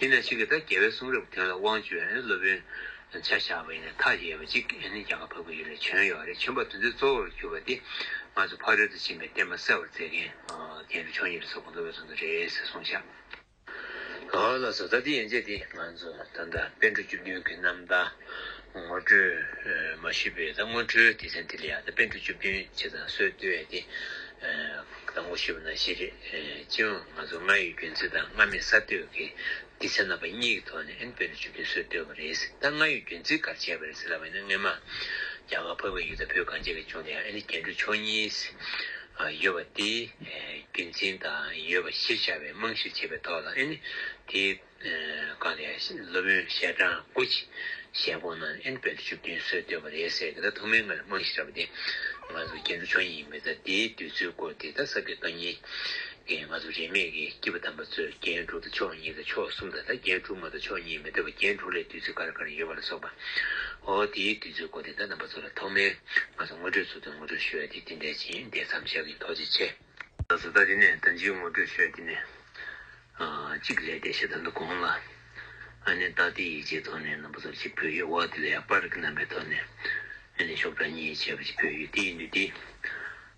དེ་ནང་བཞིན་གྱི་ད་རྒྱལ་བའི་གསུང་རབ་དོན་ལ་དབང་བཅོལ་བའི་ཨ་ནི་སློབ་དཔོན་ཆ་བཞག་པ་ཡིན་ན་མཐའ་ཡས་པ་ཅིག་ཨ་ནི་རྒྱ་གར་འཕགས་པའི་ཡུལ་ལ་བྱོན་ཡོད་རེད། བྱོན་པ་དེ་ཚོའི་གཙོ་བོར་གྱུར་པ་དེ་ང་ཚོ་ཕ་རོལ་ཏུ་ཕྱིན་པའི་བསྟན་པ་གསལ་བར་མཛད་མཁན་རྒྱན་དྲུག་མཆོག་གཉིས་ལ་སོགས་པ་སློབ་དཔོན་ཚོ་རེད་ཟེར་གསུངས་ཤག་ཨོ་ལགས་སོ། ད་དེ་ཡན་ཆད་དེ་ང་ཚོ་ད་ལྟ་པཎ་གྲུབ་བཅུ་བདུན་གྱི་རྣམ་ཐར་ངོ་སྤྲོད་མ་ཞུས་པའི་ད་ངོ་སྤྲོད་སྡེ་ཚན་དེ་ལ་ཡང་ད་པཎ་གྲུབ་བཅུ་བདུན་བྱས་ཙང་སྲོལ་བཏོད་ཡ་དེ་དང་པོ་ཞུས་པ་ནང་བཞིན་རེད། སྤྱི་ཡོངས་ང་ཚོ་ལྔ་ཡི་རྒྱུན་འཛིན་དང་སྔ་མའི་གསར་གཏོད་ཀྱི་སྡེ་ཚན་རྣམ་པ་གཉིས་ཀྱི་ཐོག་ནས་ཨ་ནི་པཎ་གྲུབ་བཅུ་བདུན་སྲོལ་བཏོད་པ་རེད། ད་ལྔ་ཡི་རྒྱུན་འཛིན་ག་རེ་བྱས་པ་རེད་ཟེར་ལབ་པ་ཡིན་ན་སྔོན་མ་རྒྱ་གར་འཕགས་པའི་ཡུལ་དང་བོད་གངས་ཅན་གྱི་ལྗོངས་ལ་ཡང་ཨ་ནི་རྒྱན་དྲུག་མཆོག་གཉིས་ཡོད་པ་དེ་རྒྱུན་འཛིན་དང་ཡོད་པ་གཞིར་བཞག་པའི་རྨང་གཞིར་བྱས་པའི་ཐོག་ལ་ཨ་ནི་དེའི་གང་ལ་ཡང་སློབ་དཔོན་ཞལ་གྲངས་དགུ་ཞལ་སྤོང་གནང་ཨ་ནི་པཎ་གྲུབ་བཅུ་བདུན་སྲོལ་བཏོད་པ་རེད་ཟེར་གི། ད་ཐོག་མའི་ང་ལ་རྨང་གཞི་ར་བ་དེ་ང་ཚོ་རྒྱན་དྲུག་མཆོག་གཉིས་ཡིན་པས། ད་དེའི་དུས་ཚོད་སྐོར་དེ་ད་ས་དགེ་བཀའ་རྙིང་གི་ང་ཚོ་རིས་མེད་ཀྱི་སྐྱེས་བུ་དམ་པ་ཚོས་རྒྱན་དྲུག་དང་མཆོག་གཉིས་དང་མཆོག་གསུམ་དང་ད་རྒྱན་དྲུག་མ་གཏོགས་མཆོག་གཉིས་མི་འདུག་པ། རྒྱན་དྲུག་ལ་དུས་ཚོད་ག་རེ་ག་རེ་ཡོད་པ་ལ་སོགས་པ། འོ་དེའི་དུས་ཚོད་སྐོར་དེ་ད་རྣམ་པ་ཚོ་ལ་ཐོག་མའི་ང་ཚོ་ངོ་སྤྲོད་ཚུལ་དུ་ངོ་སྤྲོད་ཞུ་ཡ་དེ་དེ་འདྲ་ཅིག་ཡིན། དེ་མཚམས་བཞག་གི། ཐུགས་རྗེ་ཆེ། ལགས་སོ། ད་དེ་ནས་ད་ཅིག་ངོ་སྤྲོད་ཞུ་ཡ་དེ་ནས་གཅིག་ལས་དེ་ཞེ་ད་འདུག་གོང་ལ་ཨ་ནི་ད་དེ་ཡིག་ཆའི་ཐོག་ནས་རྣམ་པ་ཚོར་ཅིག་ཕུལ་ཡོད། འོ་དེ་ལ་ཡང་པར་གྱི་རྣམ་པའི་ཐོག་ནས་ཨ་ནི་ཤོག་གྲངས་གཉིས་བྱས་པ་ཅིག་ཕུལ་ཡོད། དེ་ཡིན་དུས་དེ་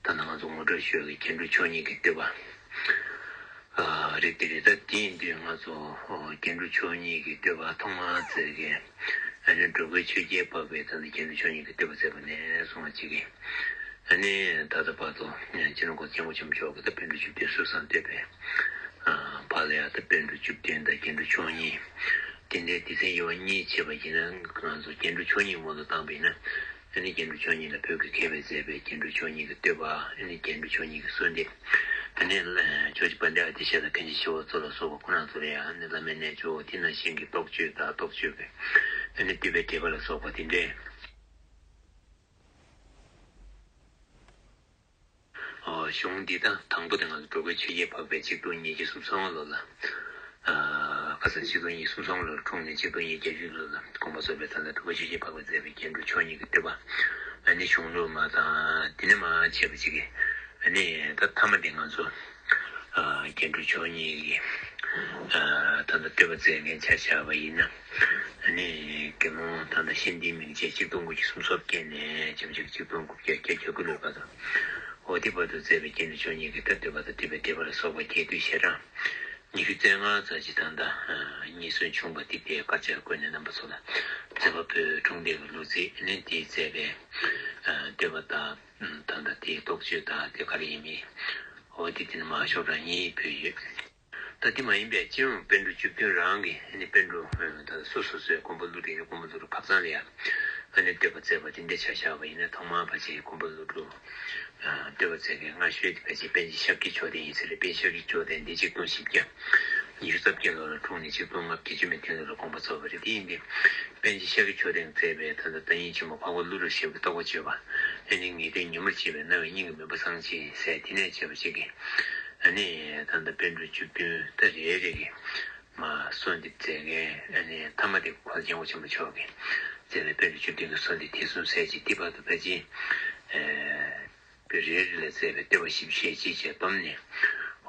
ད་ནང་ང་ཚོ་ངོ་སྤྲོད་ཞུ་ཡ་གི་རྒྱན་དྲུག་མཆོག་གཉིས་ཀྱི་བསྟོད་པ། ཨ་རེད་དེ་རེད། ད་དེ་ཡིན་དུས་ང་ཚོ་རྒྱན་དྲུག་མཆོག་གཉིས་ཀྱི་བསྟོད་པ་ཐོག་མར་མཛད་མཁན་ཨ་ནི་འགྲོ་མགོན་ཆོས་རྒྱལ་འཕགས་པས་ད་ལྟ་རྒྱན་དྲུག་མཆོག་གཉིས་ཀྱི་བསྟོད་པ་མཛད་པ་ནས་བཟུང་བ་ཅིག་གིས་ཨ་ནི་ད་ལྟ་བར་དུ་སྤྱི་ནོར་གོང་ས་སྐྱབས་མགོན་ཆེན་པོ་མཆོག་གིས་ད་པཎ་གྲུབ་བཅུ་བདུན་སྲོལ་བཟང་བཏོད་པའི་བར་ལ་ཡང་ད་པཎ་གྲུབ་བཅུ་བདུན་དང་རྒྱན་དྲུག་མཆོག་གཉིས་དེ་འདྲའི་སྡེ་ཚན་དབྱེ་བ་གཉིས་ཕྱེ་བ་ཡིན་ན་ང་ཚོ་རྒྱན་དྲུག་མཆོག་གཉིས་སྔོན་ལ་བཏང་བ་ཡིན་ན། ཨ་ནི་རྒྱན་དྲུག་མཆོག་གཉིས་ལ་བོད་ཀྱི་མཁས་པས་མཛད་པའི་རྒྱན་དྲུག་མཆོག་གཉིས་ཀྱི་བསྟོད་པ། ཨ་ནི་རྒྱན་དྲུག་མཆོག་གཉིས་ཀྱི་གསོལ་འདེབས། ཨ་ནི་ཇོ་བོ་རྗེ་དཔལ་ལྡན་ཨ་ཏི་ཤ་དང་མཁན་ཆེན་ཞི་བ་འཚོ་ལ་སོགས་པ་ཁོང་རྣམ་ཚོ་ལ་ཡང་ཨ་ནི་བླ་མའི་རྣལ་འབྱོར། དེ་ནང་བཞིན་གྱི་རྟོགས་བརྗོད་དང་རྟོགས་བརྗོད་ཀྱི་ཨ་ནི་བསྟོད་པའི་འགྲེལ་པ་ལ་སོགས་པ་དེ་འདྲས། གཞུང་འདི་དང་དང་པོ་དེ་ང་ཚོ་འགྲོ་མགོན་ཆོས་རྒྱལ་འཕགས་པས་ཆིག་སྟོང་ཉིས་བརྒྱ་སུམ་ཅུ་སོ་ལྔ་ལོ་ལ། ཁ་སང་ཆིག་སྟོང་ཉིས་བརྒྱ་སུམ་ཅུ་སོ་ལྔ་ལོར་འཁྲུངས་ནས་ཆིག་སྟོང་ཉིས་བརྒྱ་བརྒྱད་ཅུ་ལོ་ལ་དགོངས་པ་རྫོགས་པའི་མཐའ་ལ་འགྲོ་མགོན་ཆོས་རྒྱལ་འཕགས་པས་མཛད་པའི་རྒྱན་དྲུག་མཆོག་གཉིས་ཀྱི་བསྟོད་པ། ཨ་ནི་གཞུང་ལུགས་མ་དང་དེ་ནས་མར་བྱས་པ་ཅིག་གིས་ཨ་ནི་ད་མཐའ་མ་དེ་ང་ཚོ་རྒྱན་དྲུག་མཆོག་གཉིས་ཀྱི་ད་ལྟ་བསྟོད་པ་མཛད་མཁན་ཆ་བཞག་པ་ཡིན་ན། ཨ་ནི་དགེ་སློང་ད་ལྟ་གཤེན་བསྟན་མིང་ཆེན་ཆིག་སྟོང་དགུ་བརྒྱ་སུམ་ཅུ་སོ་བརྒྱད་ནས་བྱས་པ་ཅིག་ཆིག་སྟོང་དགུ་བརྒྱ་བརྒྱད་ཅུ་གྱ་དགུ་ལོའི་བར་དུ། འོ་དེ་བར་དུ་མཛད་པའི་རྒྱན་དྲུག་མཆོག་གཉིས་ཀྱི་ད་བསྟོད་པ་དང་བསྟོད་པའི་འགྲེལ་པ་ལ་སོགས་པ་རྒྱས་བསྡུས་ཞལ་གྲངས་ཉི་ཤུ་རྩ་ལྔ་ཙམ་ཅིག་ད་ལྟ་རྙེད་སོན་བྱུང་བ་འདི་དེ་དཀར་ཆག་བཀོད་ནས་རྣམ་པ་ཚོ་ལ་མཛད་པ་པོའི་འཁྲུངས་འདས་ཀྱི་ལོ་ཚིགས། ཨ་ནི་དེས་མཛད་པའི་བསྟོད་པ་དང་ད་ལྟ་དེའི་རྟོགས་བརྗོད་དང་དེ་ག་རེ་ཡིན་མིན། འོ་དེ་དེ་ནས་མར་ཤོག་གྲངས་གཉིས་ཕུལ་ཡོད། ད་དེ་མ་ཡིན་པའི་སྤྱི་ཡོངས་པཎ་གྲུབ་བཅུ་བདུན་རང་གི་ཨ་ནི་པཎ་གྲུབ་ད་སོ་སོ་སོའི་མགོན་པོ་ཀླུ་སྒྲུབ་ཡིན་ན་མགོན་པོ་ཀླུ་སྒྲུབ་ཁ་སང་ལ་ཡང་ཨ་ནི་བསྟོད་པ་མཛད་པ་དེ་འདྲ་ཆ་བཞག་པ་ཡིན་ན། ཐོག་མར་ཕལ་ཆེར་མགོན་པོ་ཀླུ་སྒྲུབ་བསྟོད་པ་མཛད་མཁན་སྔ་ཤོས་དེ་ཕལ་ཆེར་པཎ་ཆེན་ཤཱཀྱའི་མཆོག་ལྡན་ཡིན་ས་རེད། པཎ་ཆེན་ཤཱཀྱའི་མཆོག་ལྡན་འདི་ཆིག་སྟོང་བཞི་བརྒྱ་ཉི་ཤུ་རྩ་བརྒྱད་ལོ་ལ་འཁྲུངས་ནས་ཆིག་སྟོང་ལྔ་བརྒྱ་བརྒྱད་ཅུ་མེད་བདུན་ལོ་ལ་དགོངས་པ་རྫོགས་པ་རེད། དེ་ཡིན་དུས་པཎ་ཆེན་ཤཱཀྱའི་མཆོག་ལྡན་མཛད་པའི་ད་ལྟ་བརྡ་རྙིང་ཆེན་མོ་འཕགས་པ་ཀླུ་སྒྲུབ་ཞབས་ཀྱི་རྟོགས་པ་བརྗོད་པ། ཨ་ནི་ངེས་དོན་ཉིན་མོར་བྱེད་པའི་རྣ་བའི་སྙིང་གི་མུན་པ་སངས་ཕྱིན་ཟེར། དེ་ནས་བྱས་པ་ཅིག་གིས་ཨ་ནི་ད་ལྟ་པཎ་གྲུབ་བཅུ་བདུན་ད་རེ་རེ་གི་མར་གསོལ་འདེབས་མཛད་མཁན། ཨ་ནི་མཐའ་མ་དེ་གོང་ས་སྐྱབས་མགོན་ཆེན་པོ་མཆོག་གིས་མཛད་པའི་པཎ་གྲུབ་བཅུ་བདུན་གྱི་གསོལ་འདེབས་དེ་གསུམ་ཟེར་ཅིག་འདི་བར་དུ་ད་ཅི། ཨ་ རེ་རེ་ལ་བསྩལ་བའི་བསྟོད་པ་བཞི་བཅུ་ཞེ་གཅིག་བཅས་བསྡོམས་ནས།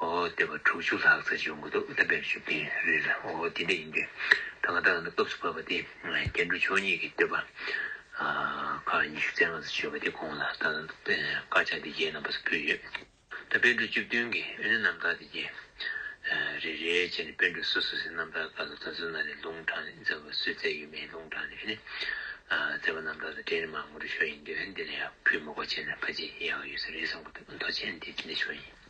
ཨོ་བསྟོད་པ་དྲུག་ཅུ་ལྷག་ཙམ་ཡོང་གི་འདུག་ད་པཎ་གྲུབ་བཅུ་བདུན་རེད་ལ། ཨོ་དེ་འདྲ་ཡིན་དུས་ད་ང་ད་ང་ད་སྐབས་སུ་བབས་པ་དེ་རྒྱན་དྲུག་མཆོག་གཉིས་ཀྱི་བསྟོད་པ་ཁག་ཉི་ཤུ་རྩ་ལྔ་ཙམ་བརྗོད་པ་དེ་གོང་ལ་ད་དཀར་ཆག་འདི་རྒྱན་རྣམ་པ་ཚོ་ཕུལ་ཡོད། ད་པཎ་གྲུབ་བཅུ་བདུན་གྱི་དབུས་ན་རྣམ་ཐར་དེ་གྱེས། རེ་རེ་བྱས་ནས་པཎ་གྲུབ་སོ་སོ་སོའི་རྣམ་ཐར་སྐབས་སུ་ད་ཚོད་ན་རེ་ལུང་དྲངས་ནས་མཛད་པ་སུས་མཛད་ཡོད་མེད་ལུང་དྲངས་ནས་ནི། མཛད་པ་རྣམ་ཐར་དང་འབྲེལ་ནས་མར་ངོ་སྤྲོད་ཞུ་ཡིན་དུས་འདི་ལ་ཡང་ཕུལ་མི་དགོས་བྱས་ནས་ཕལ་ཆེར་ཡག་ཡོད་ས་རེད་བསམ་གྱི་འདུག་མདོ་ཆེན་འདི་འདི་འདྲ་ཞུ་ཡིན།